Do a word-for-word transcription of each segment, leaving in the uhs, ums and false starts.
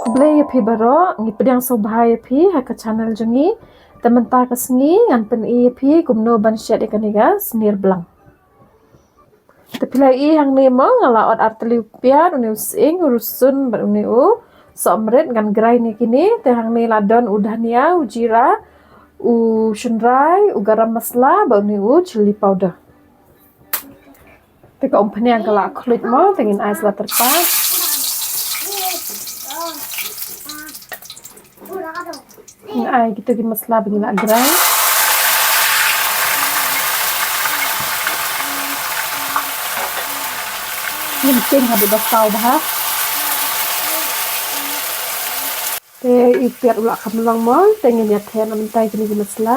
Khublei ïa phi baroh, ngi pdiang sngewbha ïa phi ha ka channel jong ngi. Te mynta ka sngi ngan pyni ïa phi kumno ban shet ïa kane ka snier blang. Te phi la ïohi hangne mo, nga la ot ar tylli u piat, une u sying, u rsun bad une u sohmrit, ngan grai ne kine. Te hangne la don u dhania, u jira, u shynrai, u garam masala bad une u chilli powder. Te ka umphniang ka la khluit mo, te ngin ai sa la tyrpad. Ngin ai kito ki masala ba ngi la grai. Ngin kheiñ haduh ba saw bha. Te u piat u la kham long mo, te ngin ïa them mynta kine ki masala.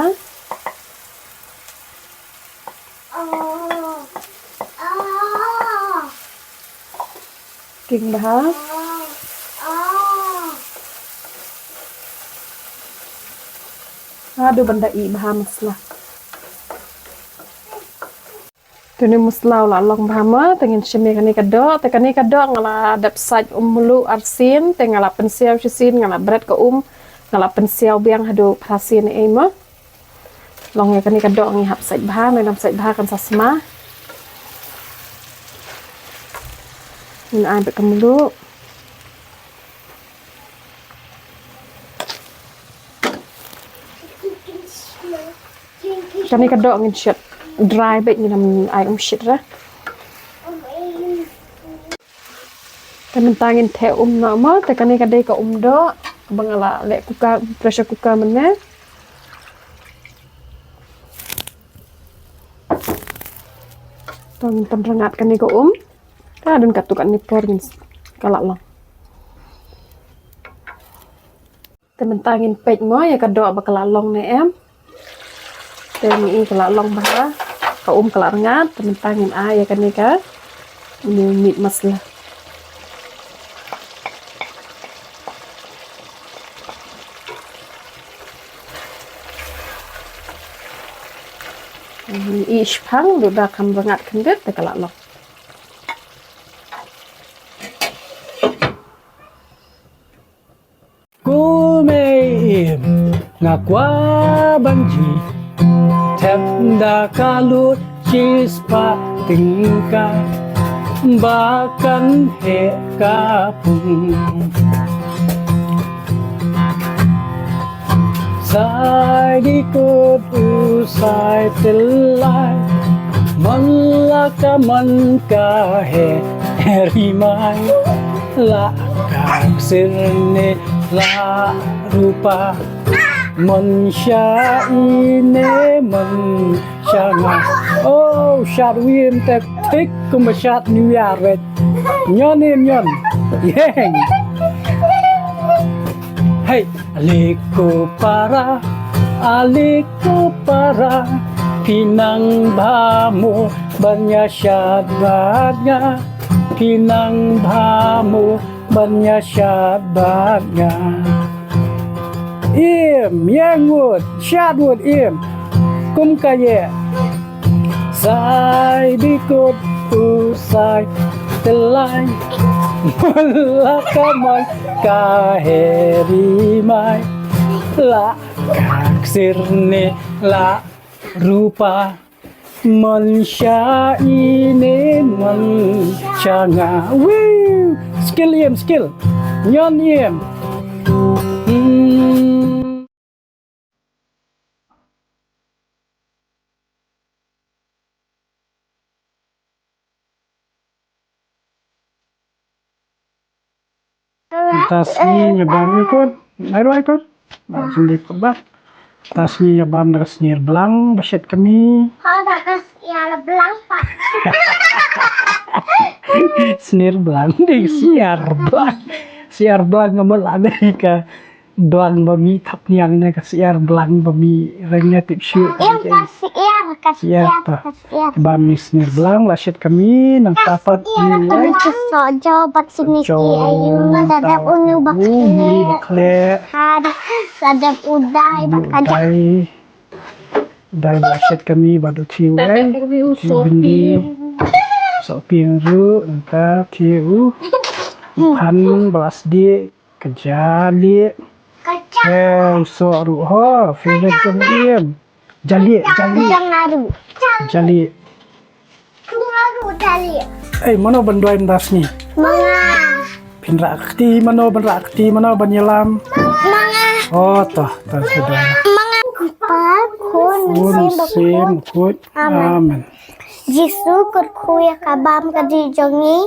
Kheiñ bha. Haduh ban da ih bha masala. Te une u masala u la long bha mo, te ngin shim ïa kane ka doh, te kane ka doh nga la dep sait um mluh arsien, te nga la pynsiaw shisien, nga la bret ka um, nga la pynsiaw biang haduh phra sien ei mo. Long ïa kane ka doh ngi hap sait bha, ngi dang sait bha kan sa sma. Ngin ai beit ka mluh. Kane ka doh ngin shet dry beit, ngin ym ai um shit re. Te mynta ngin theh um noh mo, te kane ka dei ka um doh ba nga la leh cooker, pressure cooker mynne. To ngin pynrngat kane ka um. Ka don katto katne por ngin s-, ka la long. Te mynta ngin peit mo ïa ka doh ba ka la long ne em. Te ngi i ka la long bha, ka um ka la rngat, te mynta ngin ai ïa kane ka, une u meat masala. Ngi i shipang, duh da kham rngat khyndiat te ka la long. Kumne im nga kwah ban jied, thep da ka lut shispah tyngka ba kan heh ka pung. Sa dei kut u sai tylli, man la ka man ka heh ri mai, la ka ksir ne la rupa, man sha i ne man sha nga. Oh, shad wim te thik kumba shad New Year wet. Nyon im nyon. Yeng. Hey. Aliko para, aliko para, phi nang bha mo ban ïa shad bad nga, phi nang bha mo ban ïa shad bad nga. Im, ïeng wut, shad wut im. Kum ka ïeh. Sa dei kut u sai tylli, man la ka man ka heh ri mai, la ka ksir ne la rupa, man sha i ne man sha nga. Woo! Skill im, skill. Nyon im. Hmm. Ta sngi ngi bam ïa kut. Ai roi kut. Ba sngewdei kut ba. Ta sngi ngi bam da ka snier blang ba shet kmie. Ha, da ka snier blang pa. Snier blang, dei snier blang. Snier blang nga mut la dei ka blang ba mih thapniang ne ka syiar blang ba mih reng ne tip shu. Em ka syiar, ka syiar, ka syiar. Ba mih snier blang la shet kmie nangta pat mih. Ka syiar ka soh jo bad sini ki ayu. Sadap unu bak sini. Bak khleh. Had, sadap udai bak kajak. Udai. Udai ba la shet kmie bad u thiew. Udai. Thiew bindi. Sohpieng ruh nangta thiew. Phan ba la sdieh. Ka jali. Ka jali. Eh, u soh ruh ho, favorite jong Im. Jali, jali. Jang aru. Jali. Kung aru jali. Eh, mano ban duwai mynta sngi? Ma nga. Phin rah kti mano ban rah kti mano ban ïalam? Ma nga. Oh, to, to, sudah. Ma nga. Kpa, Khun, Khun, Mynsiem Bakhuid. Mynsiem Bakhuid. Amen. Amen. Jisu kyrkhu ïa ka bam ka dih jong ngi,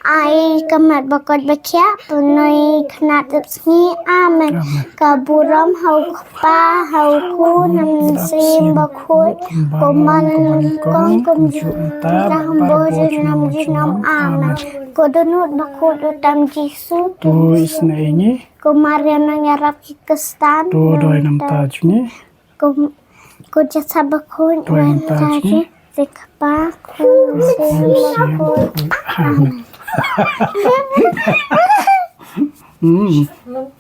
ai ka met ba koit ba khiah, pynoi khynnah dep sngi. Amen. Amen. Ka burom ha u Kpa, ha u Khun, ha u Mynsiem Bakhuid, kumba la nyngkong kumjuh mynta, bad baroh junom junom. Amen. Ko dohnud bakhuid u tam Jisu, to isynei ïa ngi. Ko Maria nongïarap ki Khristan, to duwai namar ta jong ngi. Ko, ko Joseph Bakhuid, duwai namar ta jong ngi. Te Kpa, Khun, Mynsiem Bakhuid. Amen. Hmm.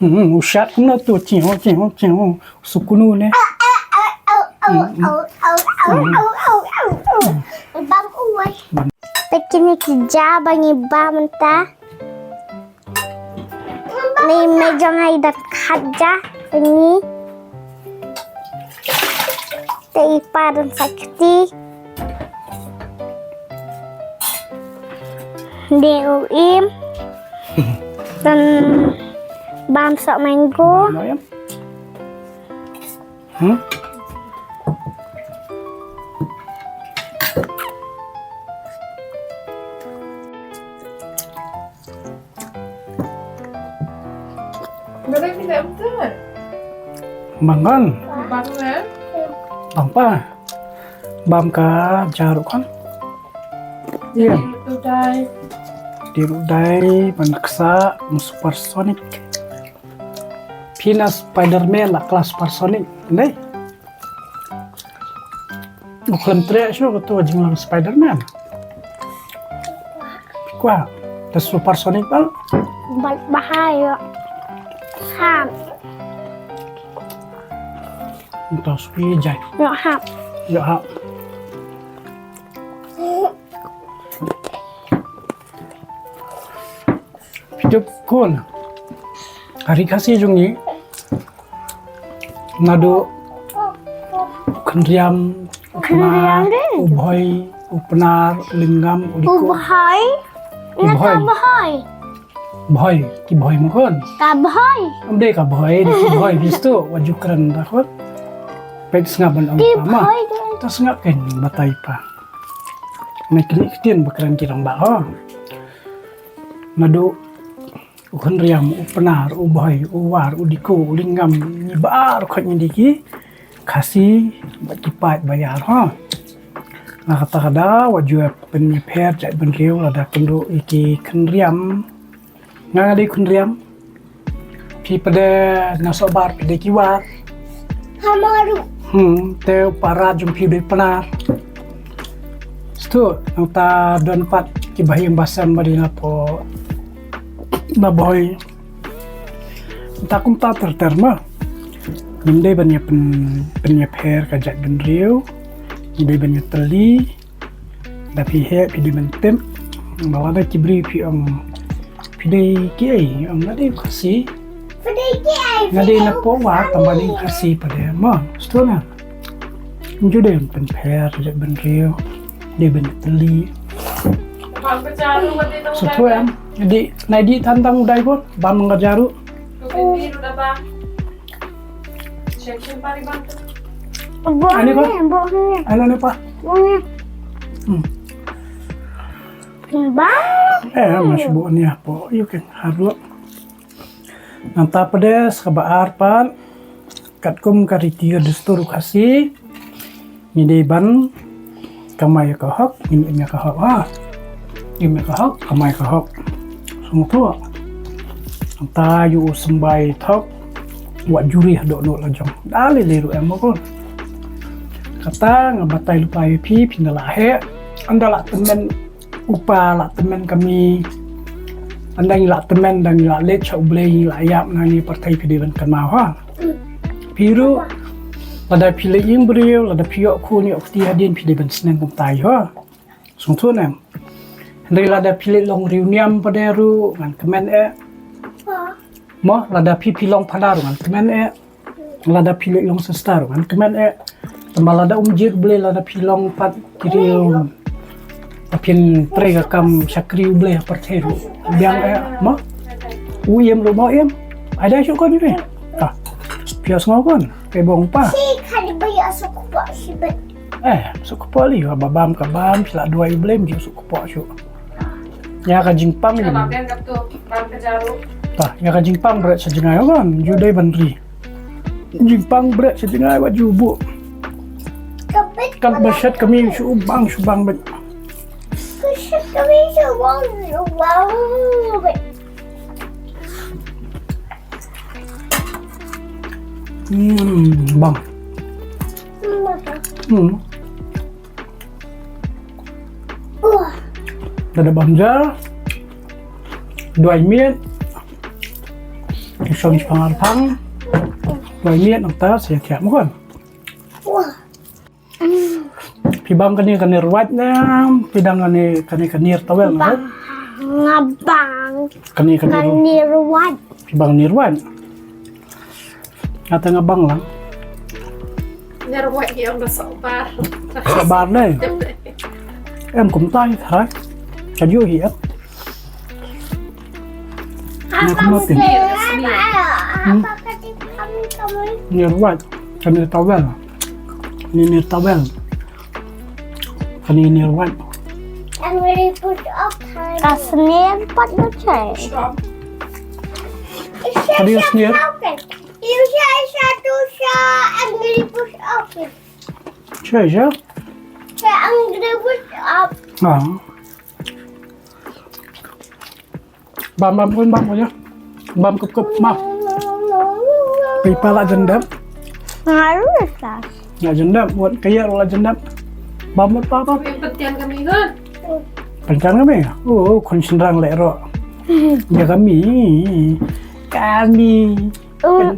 Hmm, u shat kumno tu, ching ho, ching ho, ching ho. Sukunu ne. Bam uwai. Te kine ki ja ba ngi bam mynta. Ni mei jong nga i dang khat ja ni. Te i pa dang sakti. Ni u Im. Dang bam soh mango. Hmm? Bang kan? Bang kan? Bang pa? Bam ka jaru kan? Iya. Di rudai, ban ksa, supersonic. Phi na Spider-Man la klas supersonic, ne? U khlem treh shuh kato ka jinglong Spider-Man. Kwah, ta supersonic bal? Bal bahaya. Ham. Entah sui jai. Yo ham. Yo ham. Phi tip khun. Ka ri Khasi jong ngi. Naduh u khynriam, u pnar, u bhoi, u pnar, u lyngnam, u diko. U bhoi. U bhoi. Bhoi, ki bhoi ma khun. Ka bhoi. Am dei ka bhoi, dei ki bhoi, bistu, wat ju kren da khun. Peit sngap ban ong pa ma. Ki bhoi. Ta sngap kan batai pa. Nai kini ktien ba kren ki rangbah ho. Naduh u khynriam, u pnar, u bhoi, u war, u diko, u lyngnam, ngi baroh khoit ngi dei ki Khasi bad ki paid ba ïar ho. Na kata ka daw wat ju pynïapher jait bynriew lada kynduh ïa ki khynriam. Nga nga dei khynriam. Phi pat de na Sohbar phi dei ki war. Hamaru. Hmm, te u para jong phi dei pnar. Stu, nangta don pat ki bahaïing bahasem ba dei na pdeng na bhoi. Ta kumta ter ter ma. Ngim dei ban ïa pyn, pynïapher ka jait bynriew. Ngim dei ban ïatylli. Da phi heh phi dei ban tip. Ba lada ki briew phi ong phi dei kiei, ong nga dei Khasi. Phi dei kiei, nga dei na pdeng war tang ba dei Khasi pat de. Ma, stu na. Ju dei ban pynpher jait bynriew. Dei ban ïatylli. Stu em. Dei, nai dei tang tang u dai bor, bam nga jaru. Bo. Ani pa? Ni, bo ni. Ani ni pa? Bo ni. Hmm. Ba. Eh, mas bo ni apa? You can have look. Nangta pat de sa kaba ar pat. Katkum ka riti ka dustur u Khasi. Ngi dei ban kamai ka hok, ngim im ïa ka hok ha. Ngim im ïa ka hok, kamai ka hok. Sngewthuh. Nangta ïa u symbai thok. Wat jurih dohnud la jong. Da lei lei ruh em ma khun. Kata nga batai lypa ïa phi, phin da la heh. Ynda la tymmen u pa, la tymmen ka mei. Ynda ngi la tymmen, ynda ngi la leit sha U Blei, ngi la ïap na ngi pyrthei, phi dei ban kynmaw ha. Phi ruh lada phi leit ïing briew, lada phi ïoh khun ïoh kti hadien, phi dei ban sneng kumta hi ha. Sngewthuh ne em? Hynrei lada phi leit long riewniam pat de ruh ngan kmen eh. Mo, lada phi phi long phadar ngan kmen eh. Lada phi long sister ngan kmen eh. Tangba lada um jied Blei lada phi long pat ki riew. Ba phin trei ka kam shakri U Blei ha pyrthei ruh. Biang eh mo. U iem ruh mo iem. Ai da shu kon ri. Ah. Phi ïohsngew kon. Phi bong pa. Si khadi ba ïa suk pa si bet. Eh, suk pa li ba bam ka bam sila duwai U Blei suk pa shu. Ïa ka jingpang. Ka ïa. Bam ka jaru. Ta, ïa ka jingpang bret sa jngai kon. Ju dei ban ri. Jingpang bret sa jngai wat ju bu. Kan ba shet kami shu bang shu bang bet. Ka shet kami shu bang shu bang bet. Hmm, bang. Hmm. Ka da bam ja. Duwai miet. Ki shong shong arpang. Duwai miet nang ta sia kia mukon. Phi bam kane kane ruwait na. Phi dang kane kane kane tawel na. Bang. Nga bang. Kane kane ruwait. Phi bang kane ruwait. Nga tang nga bang lang. Ner wai hi ong da sok bar. Sok bar ne. Em kumta hi thai. Ka ju hi em. Nga kumta. Ner wai. Kane tawel. Ni ner tawel. Kane ner wai. Ka sner pat na chai. Kane sner. Sure, sure. Ah. Bam bam kun bam kun ya. Bam kup kup ma. Pi pa la jendap. Harus lah. La jendap buat kaya la jendap. Bam buat pa pa. Yang penting kami kan. Penting kami. Oh, kun senrang lek ro. Ya kami. Kami.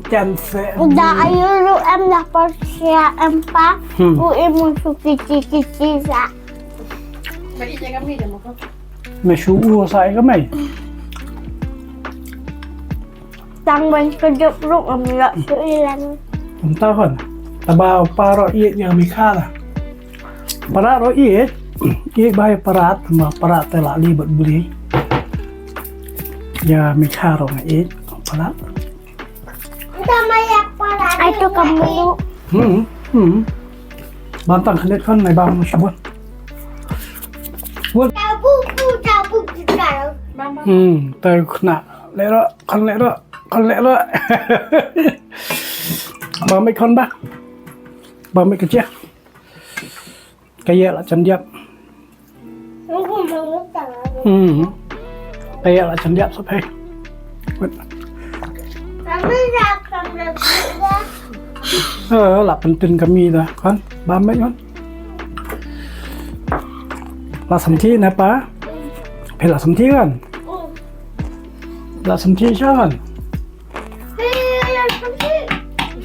Kan se. Da ayu lu em dah persia em pa. U em musu kici kici sa. Bagi je kami je mako. Me shu u sa ai kami. Tang ban kejep ruk em la su ilang. Entah kan. Taba paro iet yang mikala. Parat ro iet, iet ba ïa parat, ma parat te la li bad bli. Ïa mi kha ro nga iet, parat. Ai to kam melu. Hmm, hmm. Bantang khnit kan nai bang shabun. Won. Hmm, tai khna. Lero, kan lero, kan lero. Ba mai kan ba. Ba mai kecil. Kaya la chan diap. Hmm. Kaya la chan diap sop hai. Eh, la pentin kami dah kan. Ba mai kan. La samthi na pa. Phi la samthi kan. La samthi sha kan.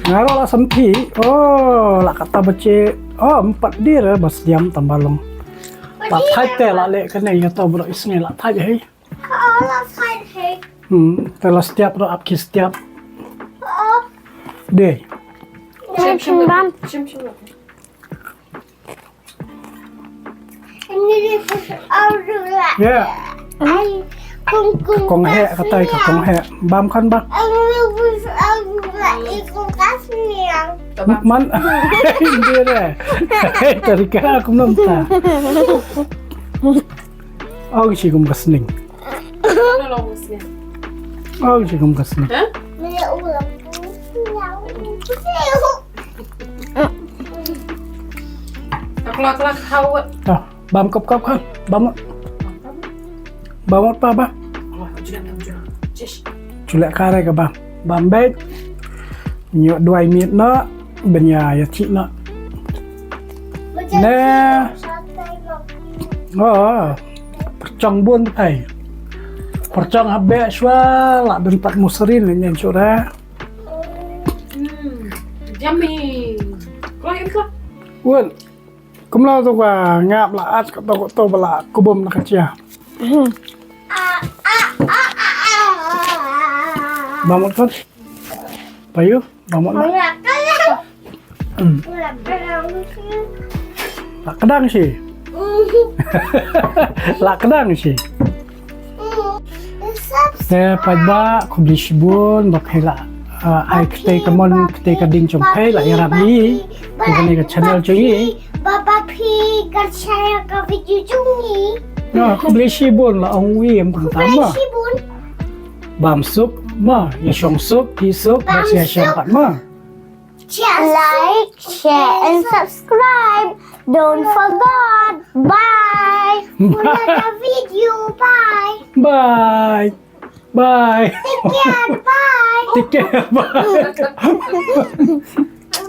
Nga ruh la samthi. Oh, la kata bache. Oh, empat dir ba sdiam tambalong. La thait te la leh kane ïa to bro isngi la thait hei. Hmm, te la stiap ruh ap ki stiap. Dei. Shim shim bam. Shim shim. Ya. Kong heh katai ka kong heh. Bam kan ba. Man. Dia deh. Tadi ka aku namta. Oh, si kum kasning. Oh, si kum kasning. Klak klak hawat. Ah, bam kop kop kan. Bam. Bam pa ba. Chulak kare ka bam. Bam bek. Nyo duai mit na. Benya ya chi na. Ne. Oh. Perchong bun tai. Perchong habe shwa la dun pat musrin ne nyen shura. Hmm, yummy. Klo im klo. Won. Kumla to ka ngap la at ka to to bala kubum na ka chia. Hmm. Ba mut kot. Payu, ba mut. Hmm. La kdang shi. La kdang shi. Te paidbah, khublei shibun ba phi la, ah, ai kti kamon, kti kading jong phi la ïarap ïa kane ka channel jong ngi. Ba ba phi ka share ka video jong ngi. Khublei shibun la ong wi em. Khublei shibun. Bam suk ma, ïa shong suk, ïa suk, ba sia sia pat ma. Like, share and subscribe. Don't forget. Bye. Another video. Bye. Bye. Bye. Take care. Bye. Take care. Bye.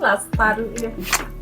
Last time.